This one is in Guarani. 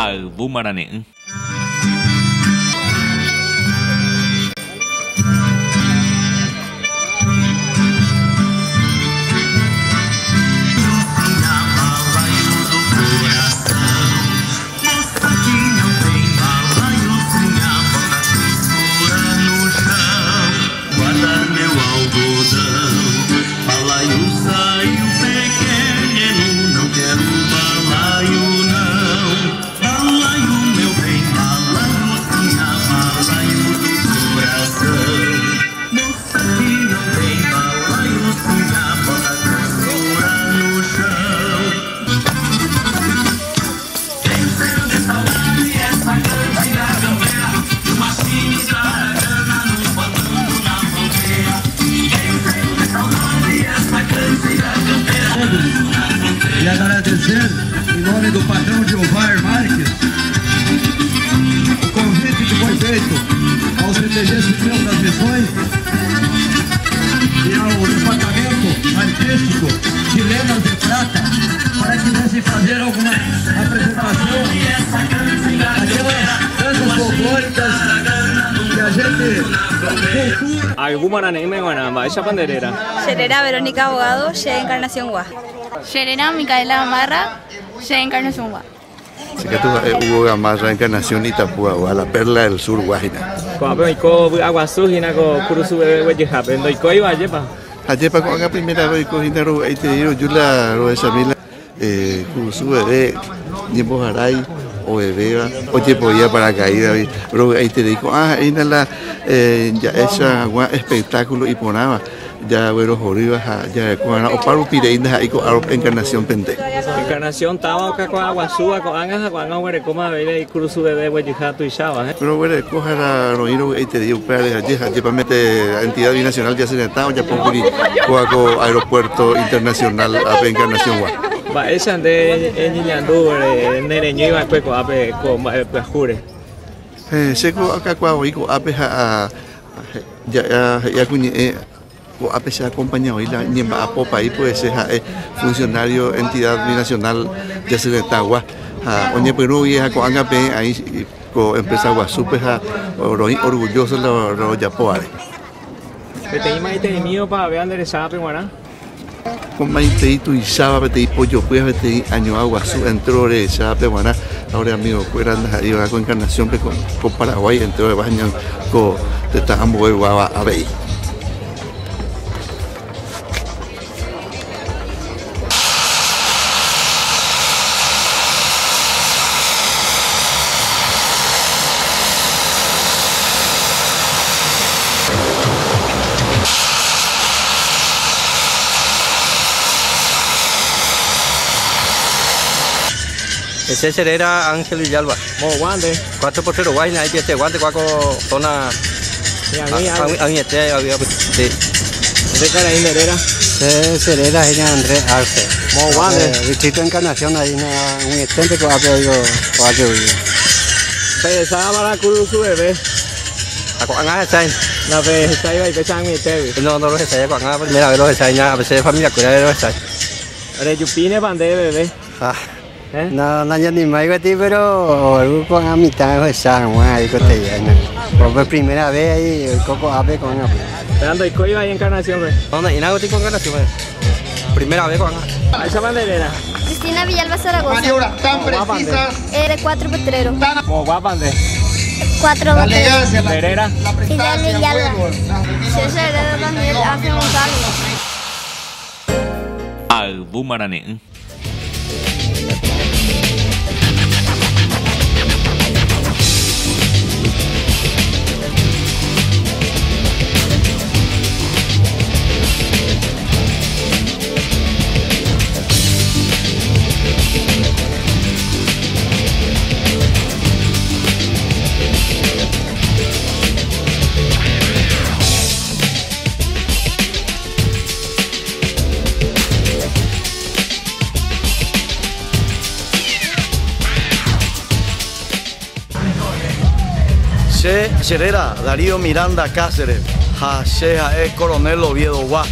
Ayvu marane'ỹ. E agradecer em nome do patrão Gilvar Marques o convite que foi feito ao CTG Ciclão das Missões e ao Departamento Artístico Chilenas de Prata para que viessem fazer alguma apresentação daquelas danças folclóricas que a gente cultua. Ayvu marane'ỹme g̃uarã, mba'éichapa nde réra? Che réra Verónica Abogado, che Encarnación-gua. Che réra Micaela Gamarra, che Encarnación-gua. Che katu ha'e Hugo Gamarra, Encarnación Itapúagua, La Perla del Sur-gua hína. Ko'ápe oiko vy'aguasu hína ko kurusu bebé guejyhápe, ndoikóiva ajépa? Ajépa ko'ág̃a primera vez oiko hína rovy'aiterei roju la rohechami la kurusu bebé ñemboharái ovevéva ojepoíva paracaídagui rovy'aiterei. Ko'ã ha'e hína la ja'echa hag̃ua espectáculo iporãva jaguerohorýva ha jareko va'erã opa rupi rei ndaha'éi ko ára Encarnación pende. Encarnación táva okakuaa guasúva ko'ág̃a ha ko'ág̃a oguerekóma avei la ikurusu bebé guejyha tuicháva. Roguereko ha roĩ rovy'aiterei upévare aje ha jepamete entidad binacional Yasyretã ojapo kuri kóva ko aeropuerto internacional ápe Encarnación-gua. Mba'éicha nde eñeñandu nereñói va'ekue ko'ápe ko mba'e pyahúre? Che ko akakuaa voi ko'ápe ha he'i akuñe'ẽ ko'ápe che acompaña voi la ñemba'apo país pues che ha'e funcionario entidad binacional Yasyretãgua ha oñepyrũgui ha ko'ág̃a peẽ aĩ ko empresa guasúpe ha roĩ orgulloso la rojapóvare. Peteĩ maiteimíva opavave ande rechávape g̃uarã. Ko maitei tuicháva peteĩ pojopy ha peteĩ añoa guasu entéro orerechávape g̃uarã ha ore amigokuéra ndaha'éiva ko Encarnación-pe ko Paraguái entéro orevaño ko tetã ambueguáva avei. Che che réra Ángel Villalba. Moõgua nde? Cuatro Potrero gua hína aipyete guánte kua ko zona ag̃uiete apytépe. Nde karai nde réra? Che che réra hína Andrés Arce. Moõgua nde? Distrito Encarnación hína ag̃uieténte ko'ápe oiko ko'ápe guive. Pehecha Marakurusu bebé. Ha ko'ág̃a ahechái. Ndapehecháiva ipéicha ag̃uietégui. No, ndorohechái ko'ág̃a primera vez rohechái ña, a veces familia-kuéra rohechái. Rejupínepa nde bebé? Ha. No, nañanimái gueteri, pero oru ko'ág̃a mitã ohecha hag̃ua aikotevẽ. Por primera vez ahí oiko ko'ápe ko'ág̃a. Péva ndoikóiva ahí Encarnación-pe. No, ne'ĩra gueteri ko Encarnación-pe. Primera vez ko'ág̃a. Mba'éichapa nde réra? Cristina Villalba Zaragoza. Maniobras tan precisas. De 4 Potrero. Moõguápa nde? 4 La Potrero. elegancia, la, Nde réra? la Fidel prestancia en Villalba. juego. La, Che che réra Daniel Arce González. Ayvu marane'ỹ. Che, che réra Darío Miranda Cáceres ha che ha'e Coronel Oviedo-gua.